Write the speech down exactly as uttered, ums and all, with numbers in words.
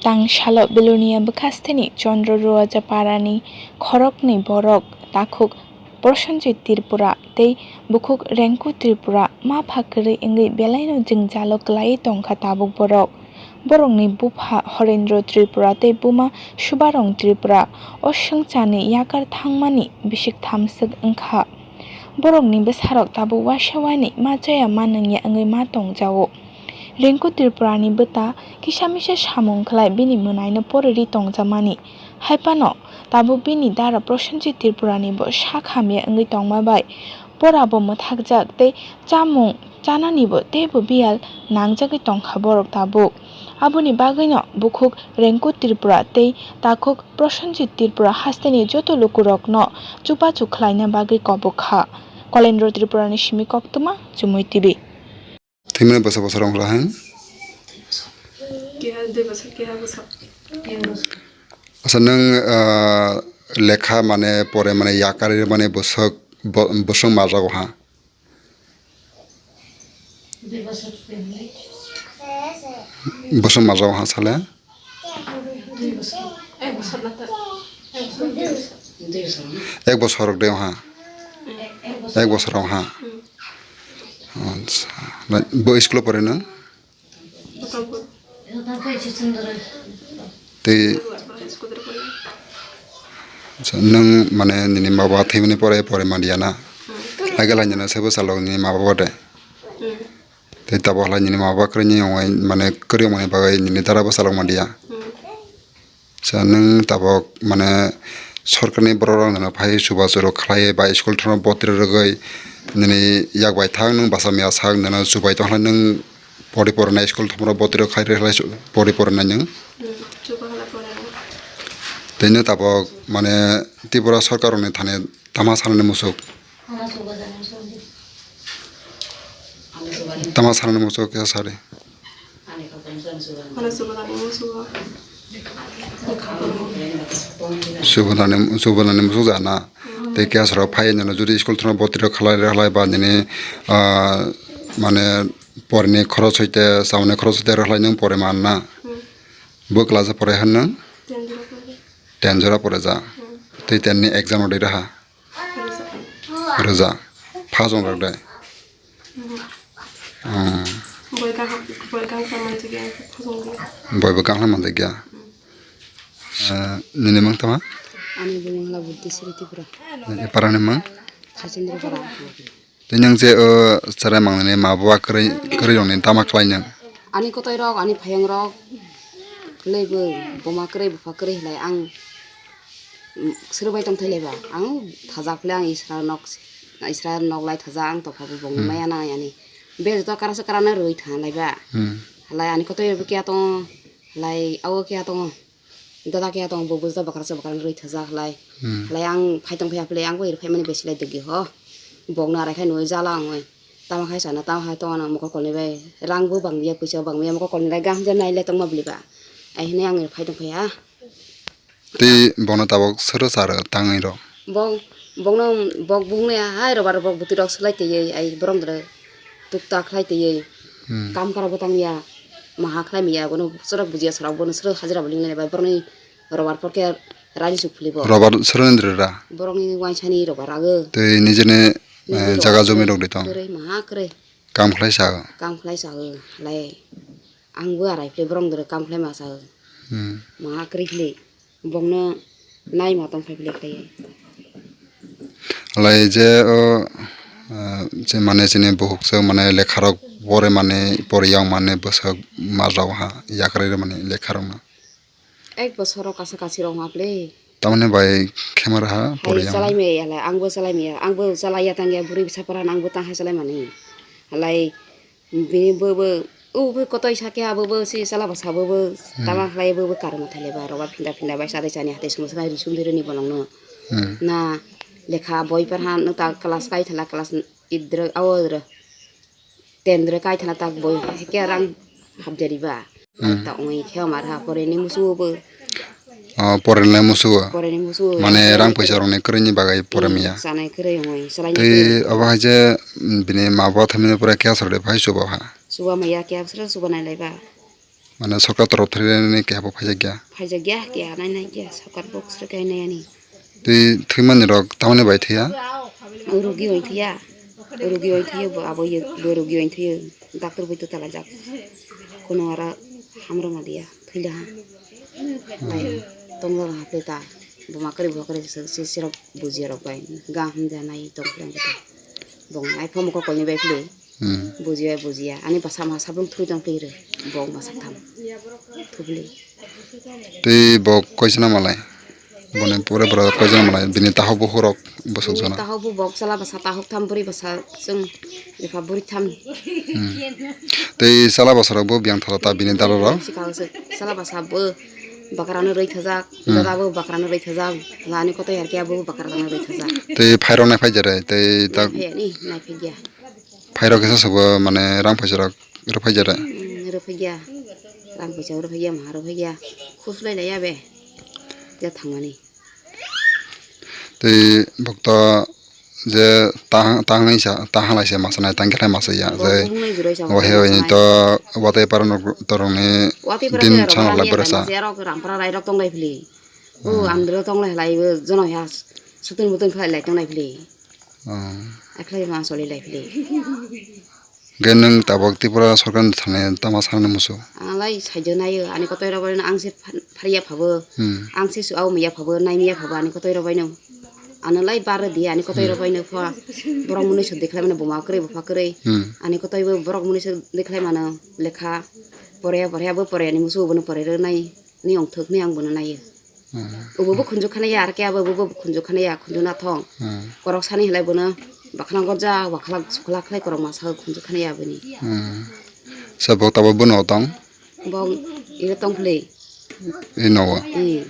Tang salo Belonia bwkhasteni Chandra Ruaja parani khoroknwi borok takhuk Prosenjit Tripura tei bukhuk Renku Tripura ma pha kwrwi wngwi belaino jwngjalo kwlaiwi tongkha tabuk borok. Borokni bupha Horendra Tripura tei buma Subarong Tripura o swngcharni yakar thangmani bisik thamswk wngkha. Borokni bwsarok tabuk waisa wainwi ma chaya ma nungya wngwi ma tongjao. Renku Tripurani bwta kisa misa samung khlai bini mwnaino poriri tongjamani. Haiphano tabuk bini dara Prosenjit Tripurani bo sak hamya wngwi tongma bai porabo mwthakjak tei chamung chananibo teibo biyal nangjagwi tongkha borok tabuk. Aboni bagwino bukhuk Renku Tripura tei takhuk Prosenjit Tripura hasteni joto lukurokno chubachu khlaina bagwi kobok kha. Kolendro Tripurani simi koktwma, Chumui T V. Thwimani bwsa bwsa rwng kwrwi hai? Keha dui bosor, keha bosor. Acha, nwng, ah, lekha mane pore mane yakarwi mane bwswk, bo-, bwswk majago ha? Bwswk majago ha sale? Ek bosor rok de ha? Ek bosor rok ha? Acha. Bo school o pore nwng? Tei, acha, nwng mane nini ma ba thwimani pore pore manliya na? Agel hai nini sebo salok nini ma ba de? Tei tabok halai nini ma ba kwrwini ongwi mane kwrwi wngmani bagwi nini dara bo salok manliya. Sa nwng tabok mane sorkarni borok rok nono phai chubachu rok khlai ba school thangno botwi rwgwi nini yak bai thang nwng basa maya sak nono chubai tong khlai nwng pori porinai school thangno botwi rok khlai rwkhlai pori porinai nwng. Tei nwng tabok mane Tripura sorkar rokni thani tama sanani musuk. Tama sanani musuk khe sari. Subodani, subodani musuk jana. Tei khe asoro phai nini jodi school thangno botwi rok khlai rwkhlai ba nini, ah, mane porni khorok hoite, chamani khorok hoite rwkhlai nwng pore manna. Bo class o pore hwn nwng? Ten jora pore ja. Tei ten ni exam rok de raha? Rwja. Phajong rok de? Boi kaham, boi kaham manjak ya, phajong di. Boi bo kaham manjak ya. Eh, nini mang tama? Ani bumung hala Buddhi Sri Tripura. Nini para ni mang? Sachendra Para. Tei nwng je, o, cherai mangnani ma baba kwrwi, kwrwi rokni tama khlai nwng? Ani kwtwi rok, ani phayung rok, kwlwi bo buma kwrwi, bupha kwrwi hinlai ang, mm, swrwngbai tongthai laiba. Ang thajak le ang Isra nok, Isra nok lai thajak ang tongkha bo bongni maya nang ani. Be joto kara se kara no rwi thang laiba. Hmm. Halai ani kwtwi rok bo kiya tongo, halai abo kiya tongo. Dada khe tong bo bujda bakrasa bakrang rwi thajak halai. Hmm. Halai ang phai tong phai aphle ang bo iri phai mani besi lai degi ho. Bok na rai khai nui jala ang oi. Tama khai sana tama khai tong ang mokol kol ni bai. Rang bo bang ya puisa bang ya mokol kol ni bai gam ja nai le tong ma bli ba. Ai hini ang iri phai tong phai ha. Tei bono tabok sero sar tangwi ro. Bong, bongno, bok bung ne hai robar bok buti rok slai tei ai borong dre tukta khlai tei. Hmm. Kam kara botang ya, maha khlai miya, bono soro bujiya soro bono soro hajira bo linglai bai boroni robar porke rani suk phuli bo. Robar soro ni dre ra? Boroni wansani robar ago. Tei nijeni, eh, jaga jomi rok de tong? Kwrwi, maha kwrwi. Kam khlai sa? Kam khlai sa, lai. Ang bo arai phile borong dore kam khlai ma sa. Hmm. Ma kwrwi phile bongno nai ma tong phai phile khlai. Lai je o, ah, je mane chini buhuk se mane lekha rok pore mane pore yang mane bwswk ma rok ha yakrwi mane lekha rok no. Ek bosor rok kasa kasi rok ma phile. Tamoni bai khe ma raha pore yang. Chalai maya lai ang bo chalai maya ang bo chalai ya tang ya bwrwi bwsa pora ang bo tang ha chalai mani. Lai Bini bo, bo, o bo kotoi sa khe abo bo si sala bwsa bo, bo, hmm, tama khlai bo, bo karma thale ba, roba phinda phinda bai sa dai chani hatai sumo sai risum diri ni bolong no. Hmm. Na lekha boi par han no ta class kai thala class idro awo dro. Ten dro kai thala ta boi ke rang habjari ba. Hmm. Ta ongoi khe mar ha pore ni musu bo. O, porelai musugo. Porelai musugo. Mane rang poisa rokni kwrwini bagwi, hmm, poremya. Chanai kwrwi wngwi, swlainai kwrwi. Tei obo hai je, mm, bini ma bo thwimani pore khe aswk de phai chuba ha. Chuba maya khe aswk chuba nai lai ba. Mane sorkar torof thani keha bo phaijak ya? Phaijak ya, keha nai nai ya, sorkar box rok keha nai ani. Tei thwimani rok tamoni bai thwiya? Rugi bai thwiya, rugi bai thwiya, bo abo ye, bo rugi bai thwiya, doctor bai to talajak. Kono ara hamrwng ma diya, thwila ha. Bai, tongla ha pleta, bo ma kari bo kari se, se, serok bujiya rok bai, ga hamja nai tong pleng kete. Bong nai phomo kokolni bai phli. Hmm. Bujiya, bujiya. Ani bwsa ma sabrung thwi tong phli re. Bong ma saktham. Thubli. Tei bo koisana malai? Boni pore bwrwi koisana malai? Bini tahok bukhuk rok bwswk jona? Tahok bu bok sala bwsa tahok tham bwrwi bwsa chwng epha bwrwi tham. Hmm. Tei sala bwsa rok bo biyang thala ta bini dalo rok? Sika sala bwsa bo bakrano rwi thajak, hmm, dada bo bakrano rwi thajak. Lani koto yarke abo bakrano rwi thajak. Tei phairok nai phai jare, tei ta- Nai phai ani, nai phai gya. Phairok kisa sabo mane rang phaisa rok rwphai jare. Hmm, rwphai gya. Rang phaisa rwphai gya, maha rwphai gya. Khuslai lai ya be. Ja thangmani. Tei bokto je tahang, tahang sa, tahang lai se masa nai tang khe masa ya. Bo je buhung nai jurai sa, wahe masa wahe nai. To watwi para nok torong ni watwi para din te chang rok lai lai berasa. Masa ya rok rampara rai rok tong lai phli. O hmm. Andro tong lai lai bo jono ya. Sutun mutun khlai lai tong lai phli. Hmm. Akhlai ma soli lai phli. Ge nwng tabok Tripura sorkar ni thani tama sanani musu? Ang lai saijo naio, ani kotoi rok bai no ang se phar-, phariya phabo, hmm, ang se su-, au miya phabo, nai miya phabo, ani kotoi rok bai no. Ano lai bar di, ani kotoi rok bai no pha. Borok mwnwi suk dikhlai mano, buma kwrwi, bupha kwrwi. Hmm. Ani kotoi bo borok mwnwi suk dikhlai mano, lekha poraya, poraya bo poraya ni musu bo no porai rw nai, ni ong thwk ni ang bo no naio. Hmm. Ubo bo khunju khana ya, ar ke abo bo khunju khana ya, khunju na thong. Hmm. Korok sani hilai bono bakhla gorja, bakhla sukla khlai korok masa khunju khana ya bini. Hmm. Sa bo tabo bono tong? Bo iro tong khlai. Ino wa? Hmm.